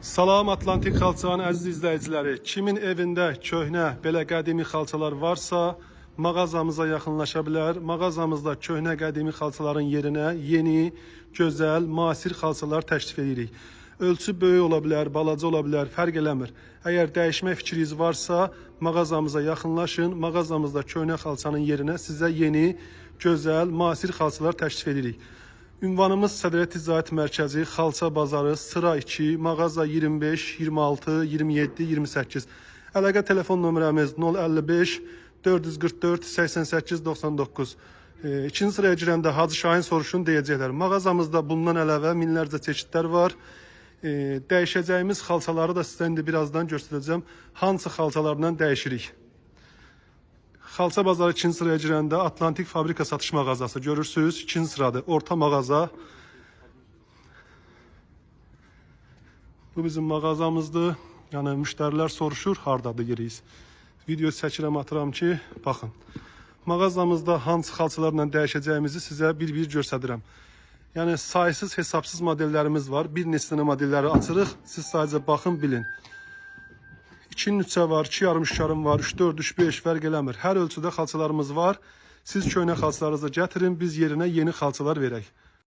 Salam Atlantik xalçanın əziz izləyiciləri. Kimin evində köhnə, belə qədimi xalçalar varsa, mağazamıza yaxınlaşa bilər. Mağazamızda köhnə qədimi xalçaların yerinə yeni, gözəl, müasir xalçalar təklif edirik. Ölçü böyük ola bilər, balaca ola bilər, fərq eləmir. Əgər dəyişmə fikriniz varsa, mağazamıza yaxınlaşın. Mağazamızda köhnə xalçanın yerinə sizə yeni, gözəl, müasir xalçalar təklif edirik. Ünvanımız Sədrə Ticarət Mərkəzi, Xalça Bazarı, sıra 2, mağaza 25, 26, 27, 28. Əlaqə telefon nömrəmiz 055 444 88 99. İkinci sıraya girəndə Hacı Şahin soruşun deyəcəklər. Mağazamızda bundan əlavə minlərcə çeşidlər var. Dəyişəcəyimiz xalçaları da sizə indi birazdan göstərəcəm. Hansı xalçalarla dəyişirik? Xalça Bazarı ikinci sıraya girəndə Atlantik Fabrika satış mağazası görürsünüz. İkinci sıradır, orta mağaza. Bu bizim mağazamızdır. Yəni müştərilər soruşur, hardadır yerimiz. Video çəkirəm, atıram ki, baxın. Mağazamızda hansı xalçalarla dəyişəcəyimizi sizə bir-bir göstərirəm. Yəni saysız, hesabsız modellərimiz var. Bir neçə dənə modelləri açırıq. Siz sadəcə baxın, bilin. 2-nin 3-ə var, 2,5 3,5 var, 3, 4, 3, 5 fərq eləmir. Hər ölçüdə xalçalarımız var. Siz köhnə xalçalarınızı gətirin, biz yerinə yeni xalçalar verək.